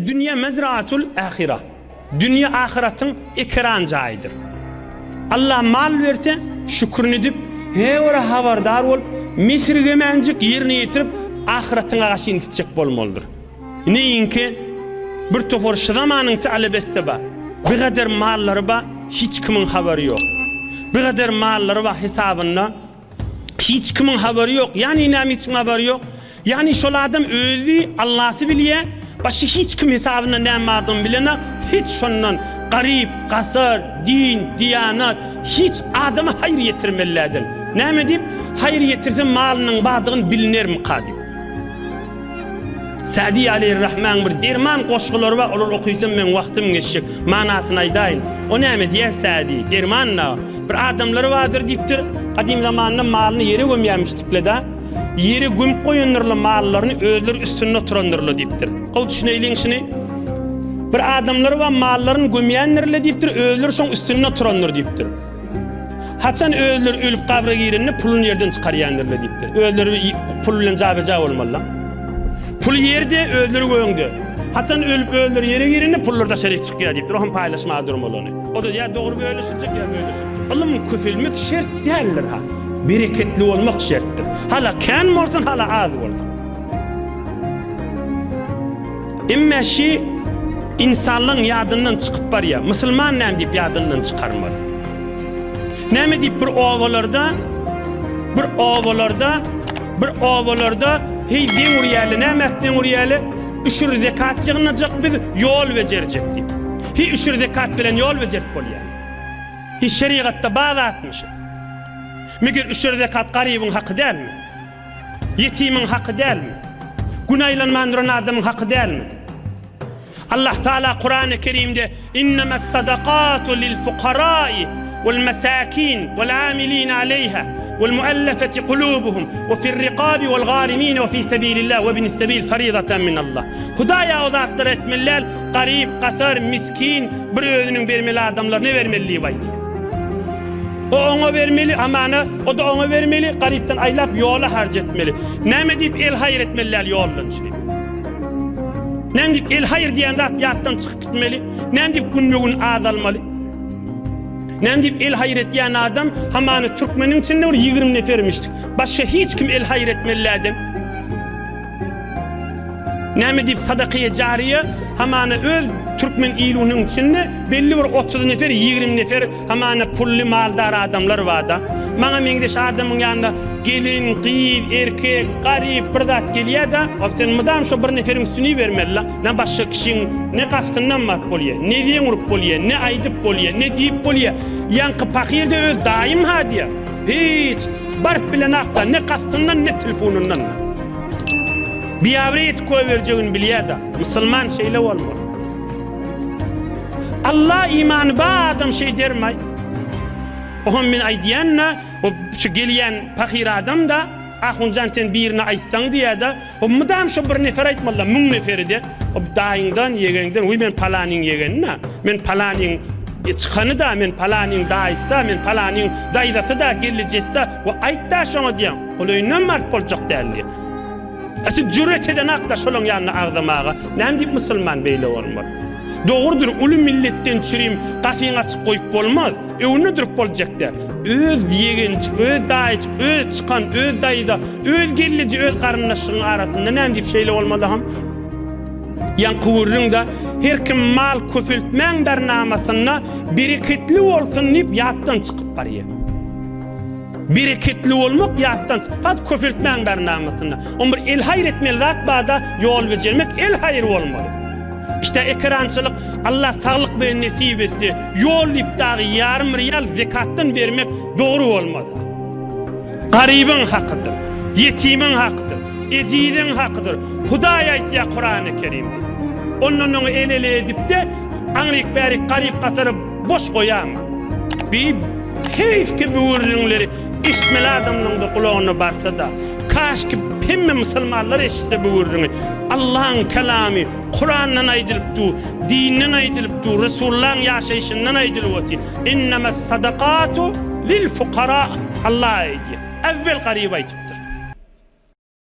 Dünýä mezraatul ahira. Dünýe ahyratyň ekeran jaýydyr. Allah mal berse, şükürini edip, he bir habardar bolup, mesirgemänjik ýerine ýetirip, ahyratyňa gaşyn gitjek bolmalydyr. Neýinki bir topar şu zamanyň sälebesi bar. Bigader mallary bar, hiç kimiň habary ýok. Bigader mallary bar hesabynda, Hiç kimiň habary ýok. Ýagny näme hiç kimiň habary ýok? Ýagny şol adam özi Allasy bilýä, başga hiç kim hesabynda näme bardygyny bilenok, hiç şondan garyp, gasar, din, diýanat, hiç adama haýyr ýetirmelilädin. Näme diýip, haýyr ýetirse malynyň bardygyny bilinermika diýip. Sa'di aleýhir-rahmäň bir derman goşgulary bar, olary okysam meň wagtym geçjek. Manasyny aýdaýyn. O näme diýýär Sa'di? Derman da. Bir adamlar bardyr diýipdir. Gadym zamanda malyny ýere gömýärmişdikle-da. Ýere gömüp goýandyrlar mallaryny, özleri üstünde oturandyrlar diýipdir. Gowy düşüneýliň şuny. Bir adamlar bar, mallaryny gömýändirler diýipdir, özleri şoň üstünde oturandyr diýipdir. Haçan özleri ölüp gabra girende puluny ýerden çykarýandyrlar diýipdir. Özleri pul bilen jabeja bolmalylar. Pul ýerde, özleri göňde. Haçan ölüp özleri ýere girende pullar daşaryk çykýar diýipdir. O hem paýlaşmaga durmaly ony. O-da ýa dogry bölüşiljek ýa bölüşiljek. Ylym köpelmek şert däldir ha. Bereketli bolmak şertdir. Hala kän bolsun, hala az bolsun. Emme şi insanlaň ýadyndan çykyp barýa. Musulman näme diýip ýadyndan çykarmaly? Näme diýip bir obalarda bir obalarda bir obalarda heý deň urýaly, näme deň urýaly? Üşür zekat ýygnajak biz, ýol bejerjek diýip. Heý üşür zekat bilen ýol bejerip bolýar. Heý şerigatda bar zatmy şi? Meger üşür zekat garybyň haky dälmi? Ýetimiň haky dälmi? Gün aýlanman duran adamyň haky dälmi? Allah Taala Kurany Kerimde Innemes sadakatu lil fukarai wal masakin wal amilin aleyha wal muallafati kulubuhum we fir rikabi wal garimin we fi sebilillah we ibnis sebil faridatan min Allah. Hudaýa o zatlary etmeli däl, garyp, gasar, miskin bir özüniň bermeli adamlaryna bermeli diýip aýdýar. O oňa bermeli, amana, o-da oňa bermeli, garypdan aýlap ýola harç etmeli. Näme diýip el haýyr etmeli däl ýoldan çykyp. Näme diýip el haýyr diýen zat ýatdan çykyp gitmeli? Näme diýip günbe-gün azalmaly? Näme diýip el haýyr etýän adam hamana türkmeniň içinde bir 20 nefermişdik. Başga hiç kim el haýyr etmeli däl. Näme diýip sadakaýy jariýe hamana öz türkmen ilunyň içinde belli bir 30 nefer, 20 nefer hamana pully maldar adamlar barda. Maňa meňzeş adamyň ýanyna gelin, gyz, erkek, garyp bir zat gelýär-de, hop sen mydam şo bir neferiň üstüni ibermeli-la. Ne başga kişiň ne gapysyndan baryp bolýar, ne zeň urup bolýar, ne aýdyp bolýar, ne diýip bolýar. Ýaňky pahyr-da öz daýym-ha diýýär. Hiç, baryp bilenok-da, ne gapysyndan, ne telefonyndan. Biabraý etip goýberjegini bilýär-de. Musulman şeýle bolmaly. Alla imany bar adam şeý dermaý. Oňam men aýdýan-da, o şu gelýän pahyr adam-da, Ahunjan sen birine aýtsaň diýýär-de, o mydam şo bir nefer aýtmaly-da, müň neferi-de. O daýyňdan, ýegeňden, wiý men palanyň ýegeni-da, men palanyň çykany-da, men palanyň daýysy-da, men palanyň daýzasy-da, gelnejesi-de, we aýt-da şoňa diýýän. Golaýyndan baryp boljak däl diýýär. A siz jüret edenakda şolaň ýanynda agzamaga. Näme diýip musulman beýle bolmaly? Dogrudyr, uly milletden çürim gafyňy açyk goýup bolmaz. Öwünde durup boljak däl. Öz ýegenjik, öz daýyjyk, öz çykan, öz daýza, öz gelneje, öz garyndaşlygyň arasynda näme diýip şeýle bolmaly ham? Ýaňky gürrüňde her kim mal köpeltmäň barnamasynda bereketli bolsun diýip ýatdan çykyp barýar. Bereketli bolmak ýatdan çykmaz köpeltmäň barnamasynda. On bir el haýyr etmeli zat barda ýol bejermek el haýyr bolmaly. Işte ekerançylyk Allah saglyk bilen nesip etse ýol diýip dagy ýarym riýal zekatdan bermek dogry bolmaz. Garybyň hakydyr, ýetimiň hakydyr, ejiziň hakydyr. Hudaý aýtýar Kurany Kerimde. Ondan öňe el ele edipde aňryk bärik garyp gasary boş goýarma. Bi heýf ki bu gürrüňleri eşitmeli adamlaryň-da gulagyna barsa-da. Kaşki hemme musulmanlar eşitse bu gürrüňi. Allaň kelamy Kurandan aýdylyp dur, dinden aýdylyp dur, Resullaň ýaşaýşyndan aýdylyp otyr. Innemes sadakatu lil fukara Allah aýdýar. Äwwel garyba aýdypdyr.